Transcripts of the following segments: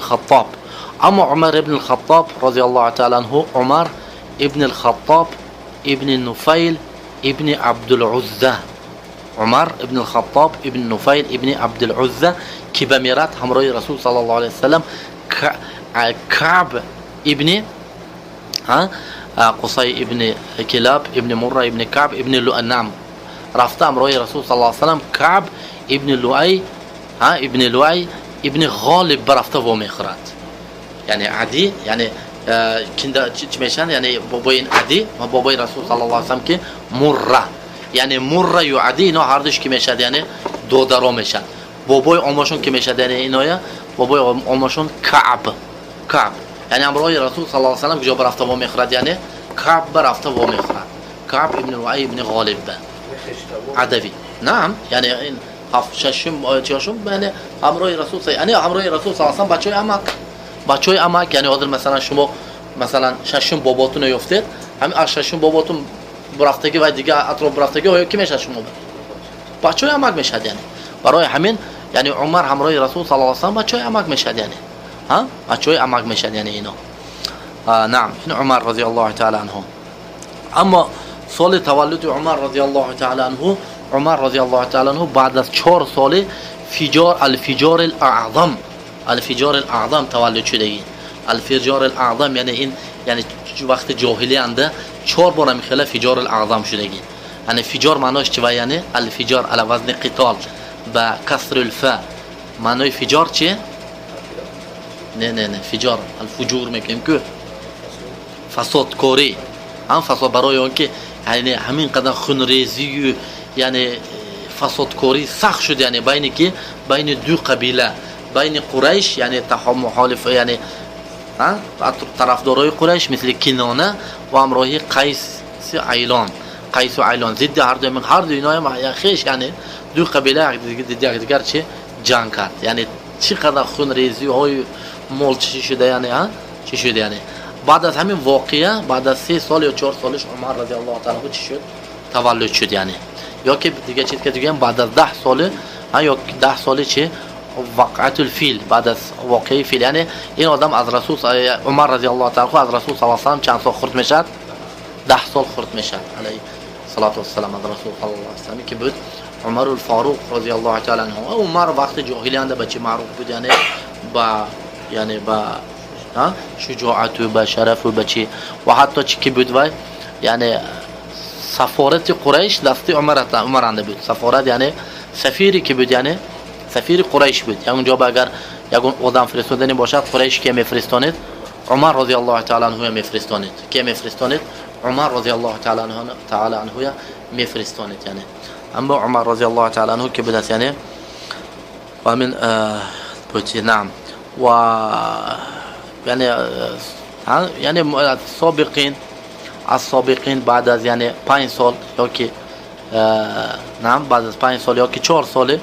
Хаттоб. Аммо Умар ибн Хаттоб розиаллоҳу таала анҳу, Умар ибн Хаттоб ибн Нуфайл ибн Абдулузза, Умар ибн Хаттоб ибн Нуфайл ибн Абдулузза, ки ба мерат ҳамроҳи Расул саллаллоҳу алайҳи васаллам Каъб ибни Қусай ибни Килаб ибни Мурра ибни Каъб ибни Луанам рафта ҳамроҳи Расул саллаллоҳу алайҳи васаллам Каъб ибни Луай ибни Луай ибни Ғолиб барафта вомехӯрад. Яъне Ади, яъне кинда чӣ мешаванд? Яъне бобои ин Ади ва бобои Расул саллаллоҳу алайҳи васаллам, ки Мурра, яъне Мурра ю Ади, ино ҳардуш ки мешавад? Яъне додаро мешавад. Бобои омашон ки мешавад? Яъне иноя бобои омашон Каъб, Каъб. Яъне ҳамроҳи Расул саллаллоҳу алайҳи васаллам куҷо барафта вомехӯрад? Яъне Каъб барафта вомехӯрад, Каъб ибни Луай ибни Ғолиб Адави. Наам, яъне ин ҳафт шашум чиёшум, яъне ҳамроҳи Расул, яъне ҳамроҳи Расул саллаллоҳу алайҳи васаллам бачаҳои амак, бачаҳои амак. Яъне ҳозир, масалан, шумо, масалан, шашум боботунро ёфтед, ҳамин аз шашум боботун бурафтагӣ ва дига атроф бурафтагӣ, оё ки мешавад? Шумо бачаҳои амак мешавад. Яъне барои ҳамин, яъне Умар ҳамроҳи Расул саллаллоҳу алайҳи васаллам бачаҳои амак мешавад, яъне бачаҳои амак мешавад, яъне ино. Наам, ин Умар розиаллоҳу таала анҳу. Аммо соли таваллуди Умар розиаллоҳу таала анҳу, Умар розиаллоҳу таала анҳу баъд аз 4 соли фиҷор, алфиҷор аъзам, алфиҷор аъзам таваллуд шудагӣ. Алфиҷор аъзам, яъне ин, яъне вақти ҷоҳилиянда чор бор ҳамин хела фиҷор аъзам шудагӣ. Яъне фиҷор маънош чи ва? Яъне алфиҷор ала вазни қитол ба касрулфа. Маънои фиҷор чи? Не, не, не, фиҷор алфуҷур мекунем ку, фасодкорӣ ҳам, фасод. Барои он ки, яъне, ҳамин қадар хунрезию, яъне фасодкорӣ сахт шуд, яъне байни ки, байни ду қабила, байни Қурайш, яъне мухолиф, яъне тарафдорои Қурайш, мисли Кинона, ва ҳамроҳи Қайси Айлон, Қайсу Айлон, зидди ҳарду, ҳарду иноям хеш, яъне ду қабила зидди якдигар чи ҷанг кард. Яъне чӣ қадар хунрезиҳои мол чӣ шуда, яъне чӣ шуда. Яъне баъд аз ҳамин воқеа, баъд аз 3 сол ё 4 солиш Умар разиаллоҳу таала анҳу чӣ шуд? Таваллуд шуд. Яъне ё ки дига чиз ки дигам, баъд аз 10 соли ё 10 соли чи вақъатул фил, баъд аз воқеаи фил. Яъне ин одам аз Расул, Умар разиаллоҳу таала анҳу, аз Расул саллаллоҳу алайҳи васаллам чанд сол хурд мешавад? 10 сол хурд мешавад, алайҳи салату вассалам, аз Расул саллаллоҳу алайҳи васаллам, ки буд Умарул Фаруқ разиаллоҳу таала анҳу. Умар вақти ҷоҳилиянда ба чӣ маъруф буд? Яъне ба, яъне ба шуҷоату, ба шарафу, ба чӣ, ва ҳатто чӣ ки буд вай, яъне сафорати Қурайш дасти Умаранда буд. Сафорат, яъне сафире ки буд, яъне сафири Қурайш буд. Ягон ҷо агар ягон одам фиристодани бошад, Қурайш ке мефиристонед? Умар розиаллоҳу таала анҳуя мефиристонед. Ке мефиристонед? Умар розиаллоҳу таала анҳуя мефиристонед. Яъне аммо Умар розиаллоҳу таала анҳу ки будааст, яъне ва мин буд. Наам, ва яъне собиқин, аз собиқин, баъд аз, яъне, 5 сол ё ки, наам, баъд аз 5 сол ё ки 4 соли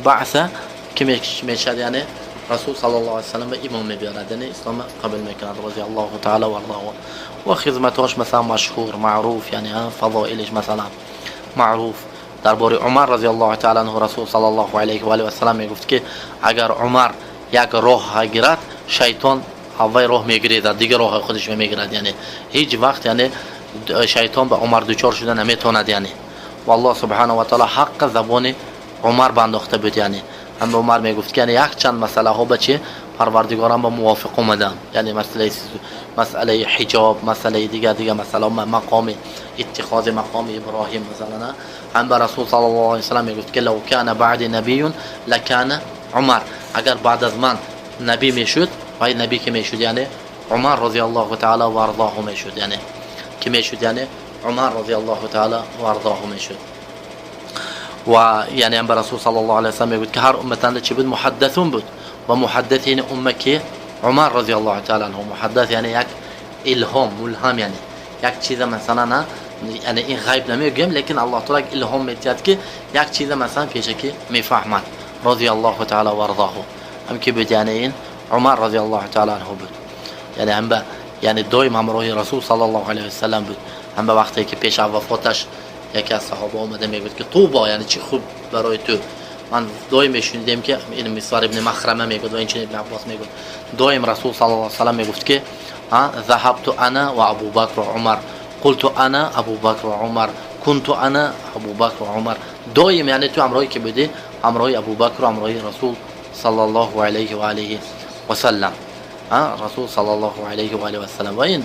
баъса ки мешавад, яъне Расул саллаллоҳу алайҳи васаллам ба имон мебиёрад, яъне ислом қабул мекунад, розиаллоҳу таала вардаҳу. Ва хизматҳош, масалан, машҳур, маъруф, яъне фазоилиш, масалан, маъруф. Дар бораи Умар розиаллоҳу таала анҳу Расул саллаллоҳу алайҳи ва алиҳи васаллам мегуфт, ки агар Умар як роҳ гирад, шайтон аввай роҳ мегирезад, дигар роҳи худаш мегирад. Яъне ҳеҷ вақт, яъне, шайтон ба Умар дучор шуда наметавонад. Яъне ва Аллоҳ субҳанаҳу ва таала ҳаққа забони Умар бандохта буд. Яъне ҳам ба Умар мегуфт, ки яъне якчанд масъалаҳо ба чи Парвардигорам ба мувофиқ омадам, яъне масъалаи ҳиҷоб, масъалаи дигар дигар масъала, мақоми иттихози мақоми Иброҳим, масалан. Ҳам ба Расул саллаллоҳу алайҳи васаллам мегуфт, ки лав кана баъди набиюн лакана Умар, агар баъд аз ман набӣ мешуд, вай набӣ ки мешуд? Яъне Умар розиаллоҳу таала варзоҳу мешуд. Яъне ки мешуд? Яъне Умар розиаллоҳу таала варзоҳу мешуд. Ва яъне ҳам ба Расул саллаллоҳу алайҳи васаллам мегуфт, ки ҳар умматанда чӣ буд? Муҳаддасун буд. Ва муҳаддасини умма ки? Умар розиаллоҳу таала анҳу. Муҳаддас, яъне як илҳом, мулҳам, яъне як чиза, масалан, яъне ин ғайб намегӯям, лекин Аллоҳ таала як илҳом медиҳад, ки як чиза, масалан, пешакӣ мефаҳмад, розиаллоҳу таала варзоҳу. Ҳам ки буд, яъне ин Умар розиаллоҳу таала анҳу буд. Яъне ҳам ба, яъне доим ҳамроҳи Расул саллаллоҳу алайҳи васаллам буд. Ҳам ба вақте ки пеш аз вафоташ яке аз саҳоба омада мегӯяд, ки тубо, яъне чӣ хуб барои ту. Ман доим мешунидем, ки ин Мисвар ибни Махрама мегӯд ва инчунин Ибни Аббос мегӯд, доим Расул саллаллоҳу алайҳи васаллам мегуфт, ки ذهبت أنا وأبو بكر وعمر، قلت أنا أبو بكر وعمر، كنت أنا أبو بكر وعمر. Доим, яъне ту ҳамроҳи ки будӣ? Ҳамроҳи Абубакр, ҳамроҳи Расул саллаллоҳу алайҳи ва алиҳи васаллам, Расул саллаллоҳу алайҳи ва алиҳи васаллам. Ва ин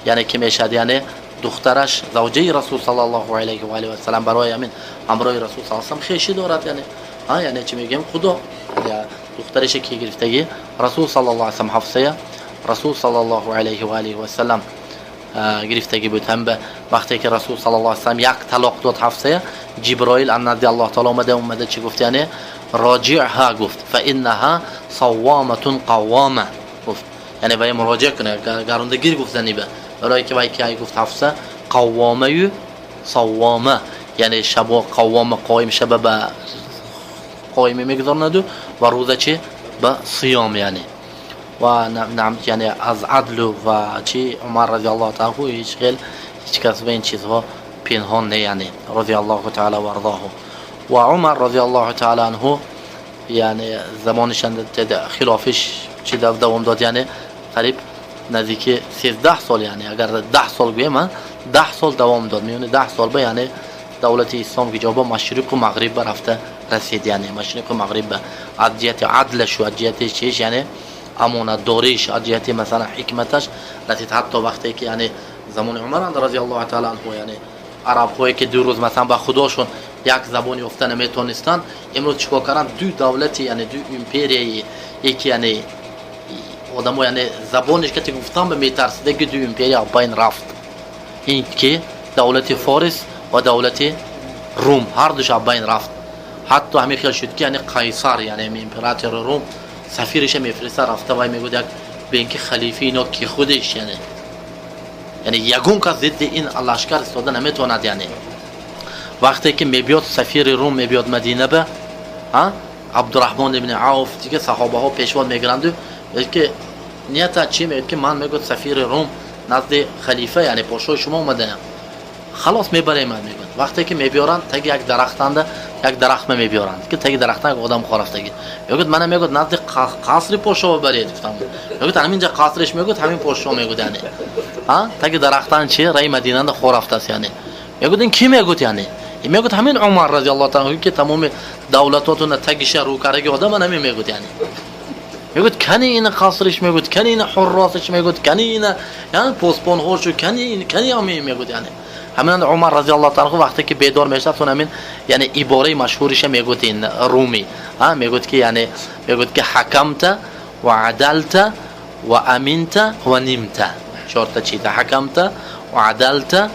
яъне ки мешавад, яъне духтараш завҷаи Расул саллаллоҳу алайҳи ва алиҳи васаллам, барои ҳамин ҳамроҳи Расул саллаллоҳу алайҳи васаллам хешӣ дорад. Яъне яъне чӣ мегӯем, худо духтарише ки гирифтагӣ Расул саллаллоҳу алайҳи васаллам, Ҳафсая Расул саллаллоҳу алайҳи ва алиҳи васаллам гирифтагӣ буд. Ҳам вақте ки Расул саллаллоҳу алайҳи васаллам як талоқ дод Ҳафсая, Ҷиброил аз назди Аллоҳ таоло омада, чӣ гуфт? Яъне راجعها гуфт, فإنها صوامة قوامة гуфт, яъне вай муроҷиа куна, гарондагир гуфт заниба, барое ки вай ки гуфт, Ҳафса қаввомаю саввома, яъне шабо қаввома, қоим, шаба ба қоиме мегузаронаду ва рӯза чи ба сиём, яъне ва яъне аз адлу ва чи Умар разиаллоҳу таала анҳу ҳеҷ хел ҳеҷ кас ба ин чизҳо пинҳон не, яъне разиаллоҳу таала варзоҳу. Ва Умар разиаллоҳу таала анҳу, яъне замонишан хилофиш чи давом дод? Яъне қариб наздики 13 сол, яъне агар 10 сол гӯем, 10 сол давом дод. Миёни 10 сол ба яъне давлати ислом ки ҷоба машриқу мағриб ба рафта расид, яъне машриқу мағриб ба аз ҷиҳати адлашу, аз ҷиҳати чиш, яъне амонатдориш, аз ҷиҳати масалан ҳикматаш расид. Ҳатто вақте ки яъне замони Умар разиаллоҳу таала анҳу, яъне арабҳое ки 2 рӯз масалан ба худошон як забон ёфта наметонистанд, имрӯз чӣ кор карданд? Ду давлати, яъне ду империяи яки, яъне одамо, яъне забониш кати гуфтан ба метарсида, ки ду империя байн рафт, ин ки давлати Форис ва давлати Рум, ҳардуш байн рафт. Ҳатто ҳамин хел шуд, ки яъне қайсар, яъне императори Рум, сафириша мефириста, рафта вай мегӯяд, як бен ки халифи ино ки худеш, яъне ягон кас зидди ин лашкар истода наметавонад. Яъне вақте ки мебиёд сафири Рум, мебиёд Мадина ба Абдураҳмон ибни Авф, дига саҳобаҳо пешвоз мегиранду, ки нията чӣ? Мегӯяд, ки ман, мегӯяд, сафири Рум назди халифа, яъне подшоҳи шумо омадаям. Халос, мебарем, мегӯяд. Вақте ки мебиёранд, таги як дарахтанда, як дарахтма мебиёранд, ки таги дарахтан як одам хорафтаги. Мегӯяд, мана, мегӯяд, назди қасри подшоҳ баред, гуфтам. Мегӯяд, ҳаминҷа қасриш, мегӯяд, ҳамин подшоҳ, мегӯяд, яъне таги дарахтан чи раи Мадинанда хорафтааст. Яъне мегӯяд, ин ки мегӯяд, яъне мегӯяд, ҳамин Умар разиаллоҳу таала, ки тамоми давлатотуна тагиша рӯ кардаги одам ҳамин, мегӯяд. Яъне мегӯяд, кани ина қасриш, мегӯяд, кани ина ҳурросиш, мегӯяд, кани ина посбонҳошу, кани, кани ҳамин, мегӯяд. Яъне ҳамин Умар разиаллоҳу таала вақте ки бедор мешавад, сон ҳамин яъне ибораи машҳуриша мегӯяд, ин руми мегӯяд, ки яъне мегӯяд, ки حكمت وعدلت وأمنت ونمت. Чорта чиза: حكمت وعدلت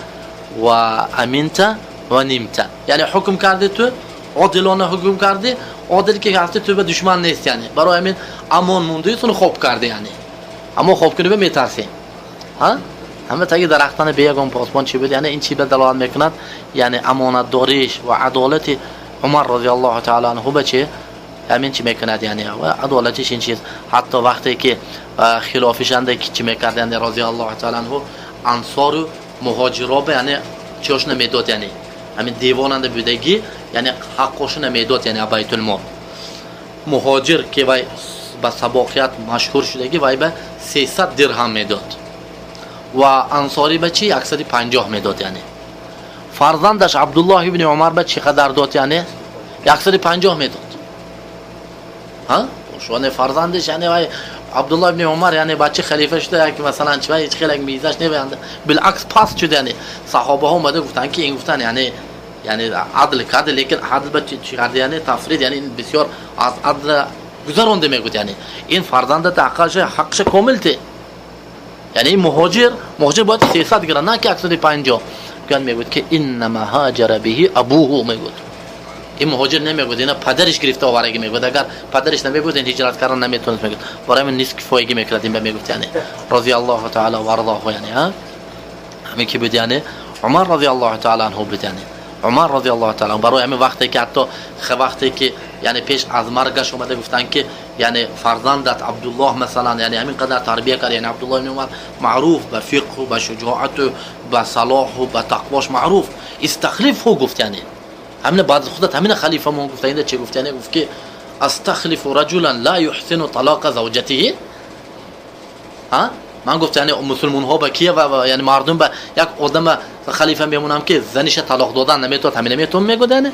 وأمنت ونمت. Яъне ҳукм карди ту, одилона ҳукм кардӣ, одил ки ҳасти, ту ба душман нест, яъне барои ҳамин амон монди, туну хоб карди. Яъне аммо хоб кунӣ ба метарсӣ, ҳама таги дарахтани бе ягон посбон чӣ буд. Яъне ин чӣ ба далолат мекунад? Яъне амонатдориш ва адолати Умар разиаллоҳу таала анҳу ба чи ҳамин чӣ мекунад, яъне адолатиш ин чиз. Ҳатто вақте ки хилофишанда ки чӣ мекард, яъне разиаллоҳу таала анҳу ансору муҳоҷиро ба яъне чиёшона медод, яъне ҳамин девонанда будагӣ, яъне ҳаққошона медод, яъне байтулмол. Муҳоҷир ки вай ба сабоқият машҳур шудагӣ, вай ба 300 дирҳам медод ва ансорӣ ба чи 150 медод. Яъне фарзандаш Абдуллоҳ ибни Умар ба чӣ қадар дод? Яъне 150 медод. Шоне фарзандиш, яъне вай Абдуллоҳ ибни Умар, яъне бачи халифа шуда, як масалан чи вай ҳеҷ хел як мизаш не, билакс паст шуд. Яъне саҳобаҳо омада гуфтанд, ки ин гуфтан, яъне адл кард, лекин адл ба чӣ кард? Яъне тафрид, яъне ин бисёр аз адл гузаронде, мегӯд. Яъне ин фарзандата ҳаққаша комил те, яъне ин муҳоҷир бояд 300 гирад, на ки 150. Гӯянд, мегӯяд, ки إنما هاجر به أبوه, мегӯяд, ин муҳоҷир намегӯяд, ина падариш гирифта оварагӣ, мегӯяд. Агар падариш намебуд, ин ҳиҷрат кардан наметавонист, мегӯяд. Барои ҳамин нисф кифоягӣ мекунад ин ба, мегуфт, яъне разиаллоҳу таала варзоҳу. Яъне ҳамин ки буд, яъне Умар разиаллоҳу таала анҳу буд, яъне Умар разиаллоҳу таала. Барои ҳамин вақте ки ҳатто вақте ки яъне пеш аз маргаш омада гуфтанд, ки яъне фарзандат Абдуллоҳ масалан, яъне ҳамин қадар тарбия кард, яъне Абдуллоҳ ибни Умар маъруф ба фиқҳу, ба шуҷоату, ба салоҳу, ба тақвош маъруф, استخلفه гуфт, яъне Ҳамина баъд худат ҳамина халифа мон гуфта, инда чӣ гуфт? Яъне гуфт ки астахлифу раҷулан ла юҳсину талоқа завҷатиҳи. Ҳа, ман гуфт, яъне мусулмонҳо ба кия ва яъне мардум ба як одама халифа мемонам ки заниша талоқ додан наметавонад, ҳамина метавон мегӯд, яъне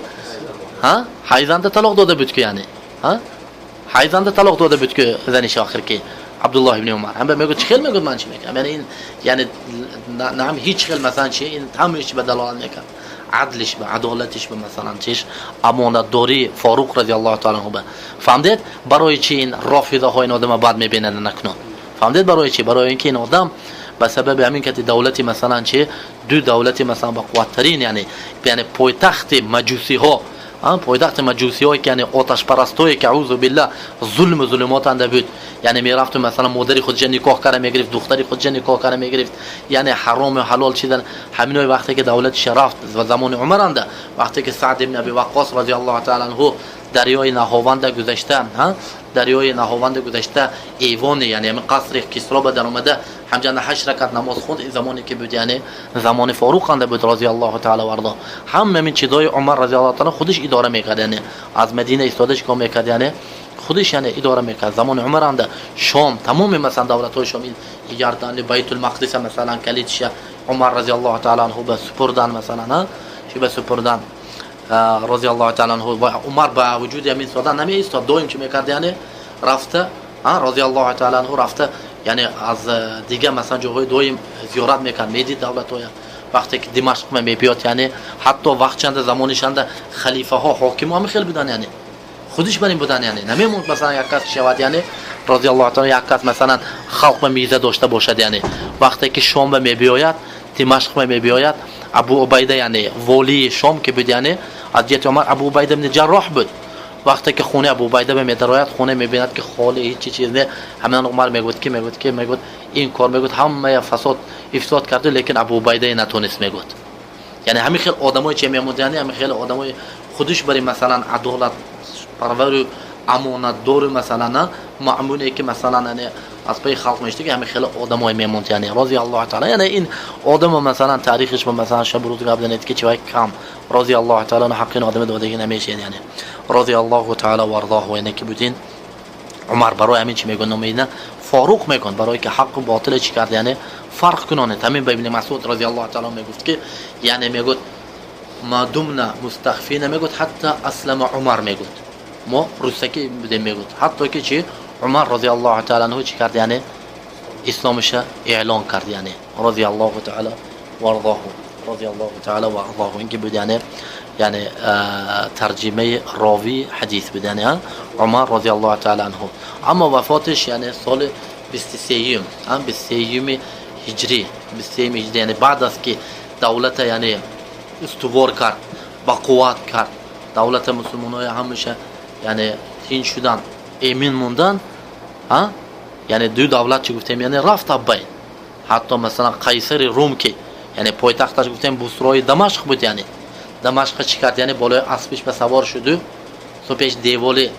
ҳа, ҳайзанда талоқ дода буд ки, яъне ҳа, ҳайзанда талоқ дода буд ки заниша охир ки Абдуллоҳ ибни Умар ҳам мегӯяд, чӣ хел мегӯяд, ман чӣ мекунам? Яъне ин, яъне наам ҳеҷ хел, масалан, чи ин ҳамааш ба далолат мекард, адлиш ба адолатиш ба, масалан, чиш амонатдорӣ Форуқ разияллоҳу таала анҳу ба. Фаҳмдед, барои чи ин рофизаҳо ин одама бад мебинанд накунон? Фаҳмдед барои чи? Барои ин ки ин одам ба сабаби ҳамин ки давлати, масалан, чи ду давлати, масалан, бақувваттарин, яъне пойтахти маҷусиҳо, пойтахти маҷусиҳое ки, яъне оташпарастое ки, аузу билла, зулму зулумот анда буд, яъне мерафту, масалан, модари худша никоҳ кара мегирифт, духтари худша никоҳ кара мегирифт, яъне ҳарому ҳалол чизан. Ҳаминои вақте ки давлатиша рафт ва замони Умар анда, вақте ки Саъд ибн Аби Ваққос разияллоҳу таала анҳу дарёи Наҳованда гузашта, дарёи Наҳованда гузашта, эвони, яъне ҳамин қасри Кисро ба даромада, ҳамҷанда 8 ракат намоз хонд. Ин замоне ки буд, яъне замони Форуқ анда буд разияллоҳу таала вардо. Ҳама ҳамин чизҳои Умар разияллоҳу таала худиш идора мекард, яъне аз Мадина истода чикор мекард, яъне худиш, яъне идора мекард. Замони Умар анда Шом, тамоми, масалан, давлатҳои Шом, Ярдани, Байтулмақдиса, масалан, калидша Умар разияллоҳу таала анҳу ба супурдан, масалан, чи ба супурдан розияллоҳу таала анҳу. Ва Умар ба вуҷуди ҳамин истода намеистод, доим чӣ мекард? Яъне рафта, розияллоҳу таала анҳу, рафта, яъне аз дига, масалан, ҷойҳои доим зиёрат мекард, медид давлатҳоя. Вақте ки Димашқ мебиёд, яъне ҳатто вақтчанда замонишанда халифаҳо, ҳокимо ҳами хел будан, яъне худиш бар ин будан, яъне намемонд, масалан, як кас шавад, яъне розияллоҳу таала, як кас, масалан, халқ ба миза дошта бошад. Яъне вақте ки Шом ба мебиёяд, Димашқ ба мебиёяд, Абу Убайда, яъне волии Шом ки буд, яъне аз ҷиҳати Умар Абу Убайда ибни Ҷарроҳ буд, вақте ки хонаи Абу Убайда ба медарояд, хона мебинад ки холӣ, ҳеҷ чиз не. Ҳамин Умар мегӯяд, ин кор, мегӯяд, ҳамая фасод ифсод карду, лекин Абу Убайдае натонист, мегӯяд. Яъне ҳамин хел одамое че мемуд, яъне ҳамин хел одамои худиш бари, масалан, адолат парвару амонатдору, масалан, маъмуле ки, масалан, яъне аз паи халқ мешта ки ҳамин хеле одамое мемонд, яъне розияллоҳу таала. Яъне ин одама, масалан, таърихиш, масалан, шабу рӯз гап занед ки чивай кам. Розияллоҳу таала, ҳаққи ин одаме додагӣ намешед, яъне розияллоҳу таала вардоҳу. Яъне ки будин Умар, барои ҳамин чи мегӯяд, номи Форуқ мекун, барое ки ҳаққу ботиле чӣ кард, яъне фарқ кунонед. Ҳамин ба Ибни Масуд розияллоҳу таала мегуфт ки, яъне мегӯяд, ма думна мустахфина, мегӯяд, ҳатта аслама Умар, мегӯяд, мо русакӣ будем, мегӯяд, ҳатто ки чи Умар розияллоҳу таала анҳу чӣ кард, яъне исломиша эълон кард, яъне розияллоҳу таала вардоҳу, розияллоҳу таала вардоҳу. Ин ки буд, яъне тарҷимаи ровии ҳадис буд, яъне Умар розияллоҳу таала анҳу. Аммо вафотиш, яъне соли 23-юм, 23-юми ҳиҷрӣ, 23-юми ҳиҷрӣ, яъне баъд аз ки давлата, яъне устувор кард, ба қувват кард давлата, мусулмонҳои ҳамаша, яъне тинч шудан, эмин мондан, яъне ду давлат чӣ гуфтем, яъне рафт аббайн. Ҳатто, масалан, Қайсари Рум ки, яъне пойтахташ гуфтем Бусрои Дамашқ буд, яъне Дамашқа чӣ кард? Яъне болои аспиш ба савор шуду, со пеш деволи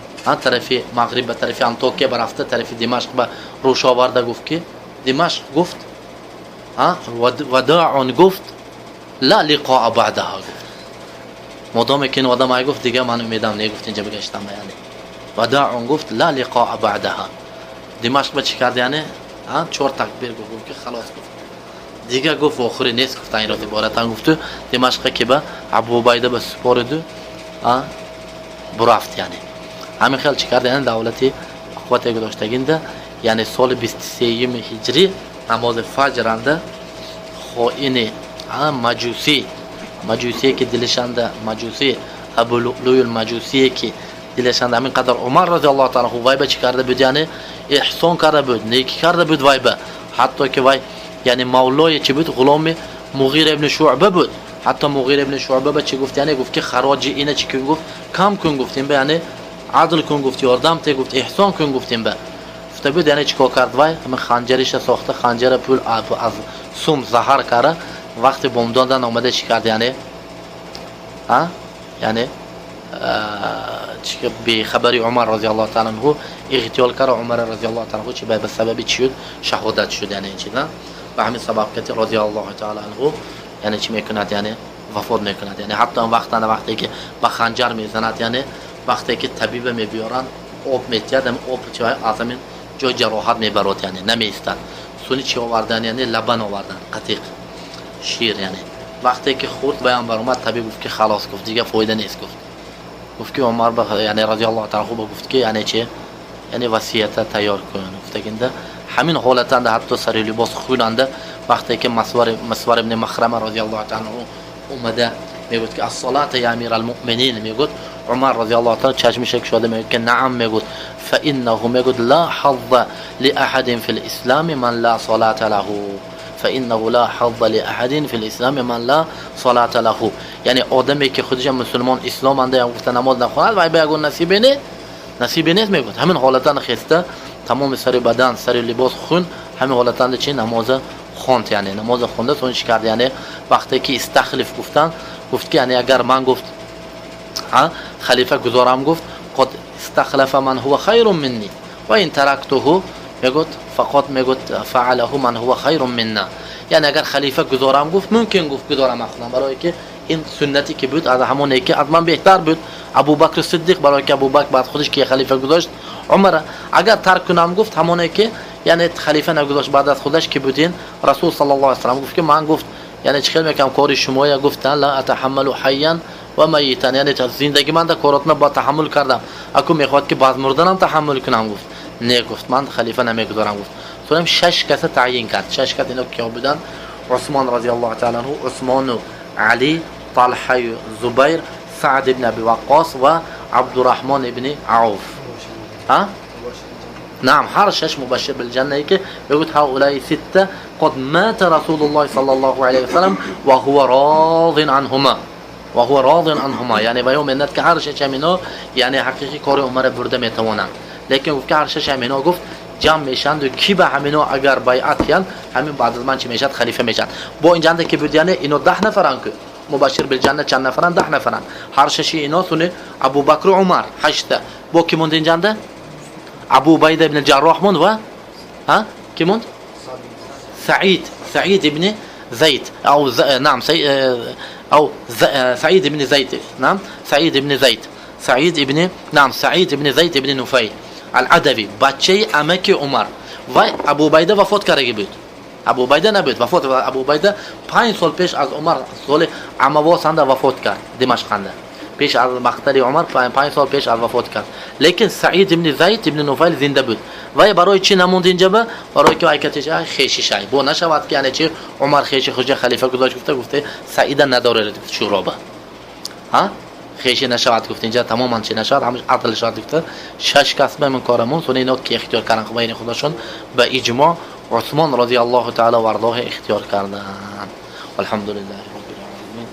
тарафи мағриб ба тарафи Антокия барафта, тарафи Димашқ ба рӯш оварда, гуфт ки Димашқ, гуфт, вадаун, гуфт, ла лиқоа баъдаҳа, гуфт, модоме ки ин одам ай, гуфт, дига ман умедам не, гуфт, инҷа бигаштам, яъне вадаун, гуфт, ла лиқоа баъдаҳа. Димашқ ба чӣ кард? Яъне чор такбир гуфт, гуфт ки халос, гуфт, дига, гуфт, вохӯрӣ нест, гуфт, ин иборатан гуфту Димашқа ки ба Абу Убайда ба супориду бурафт. Яъне ҳамин хел чӣ кард, яъне давлати қуввате гузоштагинда, яъне соли 23-юми ҳиҷрӣ намози фаҷранда хоини маҷусӣ, маҷусие ки дилишанда, маҷусӣ Абулуълуюл маҷусие ки дилашанда ҳамин қадар Умар разиаллоҳу таала анҳу вай ба чӣ карда буд, яъне эҳсон карда буд, некӣ карда буд вай ба, ҳатто ки вай, яъне мавлои чӣ буд, ғуломи Муғира ибни Шуъба буд. Ҳатто Муғира ибни Шуъба ба чӣ гуфт? Яъне гуфт ки хароҷи ина чӣ кун, гуфт, кам кун, гуфт, ин ба, яъне адл кун, гуфт, ёрдам те, гуфт, эҳсон кун, гуфт, ин ба гуфта буд. Яъне чӣ кор кард вай? Ҳамин ханҷариша сохта, ханҷара пул аз сум заҳар кара, вақти бомдодан омада чӣ кард? Яъне яъне бехабари Умар разиаллоҳу таала анҳу иғтиёл кара Умар разиаллоҳу таала анҳу, чи ба сабаби чӣ шуд? Шаҳодат шуд. Яъне чи ба ҳамин сабаб кати разиаллоҳу таала анҳу, яъне чӣ мекунад, яъне. вафот мекунад. Яъне ҳатто он вақт вақте ки ба ханҷар мезанад, яъне вақте ки табиба мебиёранд, об метиҳад, ҳамин об аз ҳамин ҷой ҷароҳат мебарод, яъне намеистад. Суни чӣ овардан? Яъне лабан овардан, қатиқ, шир. Яъне вақте ки хӯрд, ваям баромад, табиб гуфт ки халос, гуфт, дига фоида нест, гуфт. Гуфт ки Умар яъне разиаллоҳу таала анҳу гуфт ки яъне чи, яъне васията тайёр кун гуфтагинда, ҳамин ҳолатанда ҳатто сари либос хунанда, вақте ки Масвар ибни Махрама разиаллоҳу таала анҳу омада мегӯяд ки ассалата я амир алмуъминин, мегӯяд, Умар разиаллоҳу таала чашмиша кушода мегӯяд ки наам, мегӯяд, фаиннаҳу, мегӯяд, ла ҳазза лиаҳадин фи лислами ман ла салата лаҳу, фаиннаҳу ла ҳазза лиаҳадин фи лислами ман ла салата лаҳу. Яъне одаме ки худиша мусулмон исломанда ям гуфта намоз нахонад, вай ба ягон насибе не, насибе нест, мегӯяд. Ҳамин ҳолатан хеста, тамоми сари бадан, сари либос хун, ҳамин ҳолатанда чи намоза хонд, яъне намоза хонда, сон чӣ кард? Яъне вақте ки истахлиф гуфтан, гуфт ки яъне агар ман, гуфт, халифа гузорам, гуфт, қад истахлафа ман ҳува хайрун минни ва ин тарактуҳу, мегӯяд, фақат, мегӯяд, фаалаҳу ман ҳува хайрун минна. Яъне агар халифа гузорам, гуфт, мумкин, гуфт, гузорам худам, барое ки ин суннате ки буд, аз ҳамоне ки аз ман беҳтар буд, Абубакр Сиддиқ, барое ки Абубакр баъд худаш ки халифа гузошт, Умара. Агар тарк кунам, гуфт, ҳамоне ки яъне халифа нагузошт баъд аз худаш, ки буд ин Расул саллаллоҳу алайҳи васаллам. Гуфт ки ман, гуфт, яъне чӣ хел мекунам кори шумоя, гуфтан, ла атаҳаммалу ҳайян ва майитан, яъне зиндаги ман да коротна ба таҳаммул кардам, аку мехоҳад ки баъд мурданам таҳаммул кунам, гуфт, не, гуфт, ман халифа намегузорам, гуфт. Сонам шаш каса таъйин кард. Шаш кас ино киҳо буданд? Усмон разиаллоҳу таала анҳу, Усмону Али, Талҳаю Зубайр, Саъд ибни Аби Ваққос ва Абдураҳмон ибни Ауф. Наам, ҳар шаш мубашшир билҷаннае ки мегӯяд ҳаулаи ситта қад мата Расулуллоҳи саллаллоҳу алайҳи васаллам ва ҳува розин анҳума, ва ҳува розин анҳума. Яъне ваё менад ки ҳар шаш ҳамино яъне ҳақиқи кори Умара бурда метавонанд. Лекин гуфт ки ҳар шаш ҳамино, гуфт, ҷамъ мешаванд, ки ба ҳамино агар байъат киянд, ҳамин баъд аз ман чӣ мешавад? Халифа мешавад. Бо инҷанда ки буд, яъне ино 10 нафаранд ку мубашшир билҷанна чанд нафаранд? 10 нафаранд. Ҳар шаши ино, суни Абубакру Умар, ҳашта. Бо ки монд инҷанда? Абу Убайда ибн Ҷарроҳ монд ва ки монд? Саид ибни Зайд, ау наам, ау Саид ибни Зайд, наам, Саид ибни Зайд, Саид ибни, наам, Саид ибни Зайд ибни Нуфайл ал-Адави, бачаи амаки Умар. Вай Абу Убайда вафот кардаги буд. Абу Убайда набуд, вафот. Абу Убайда 5 сол пеш аз Умар, соли Амавосанда вафот кард, Димашқанда. Пеш аз мақтали Умар 5 сол пеш аз вафот кард. Лекин Саид ибни Зайд ибни Нуфайл зинда буд. Вай барои чӣ намонд инҷаба? Барои ки вай катиша хешишай. Бо нашавад ки яъне чи Умар хеши худша халифа гузошт, гуфта, гуфта, Саида надорад шӯроба. Ҳа? Хеши нашавад, гуфт, инҷа тамоман чи нашавад, ҳамаш адл шавад, гуфта, шаш кас ба мин корамон. Сони ино ки ихтиёр кардан байни худашон ба иҷмоъ Усмон разиаллоҳу таала вардоҳ ихтиёр карданд. Алҳамдулиллаҳи роббил оламин.